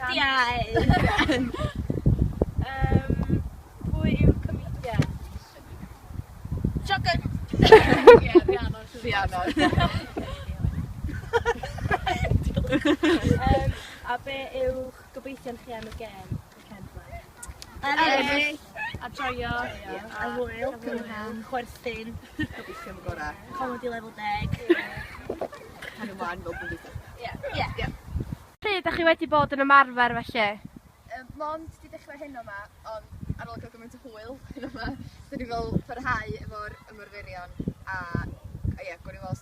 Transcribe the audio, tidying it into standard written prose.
Comediau! Pwy yw'r comedian? Shotgun! Ie, Rhiannon. Rhiannon. A be yw'ch gobeithion chi am y gêm weekend 'ma? Ennill! A joio. A hwyl. Chwerthin. Gobeithio am y gora. Comedy lefel 10. Cario mlaen fel blwyddyn dwytha. Ie. Ie. Pryd 'dach chi wedi bod yn ymarfer felly? Mond 'di dechrau heno 'ma, ond ar ôl cael gymaint o hwyl heno 'ma, 'dyn ni fel parhau efo'r ymarferion a ie, gawn ni weld.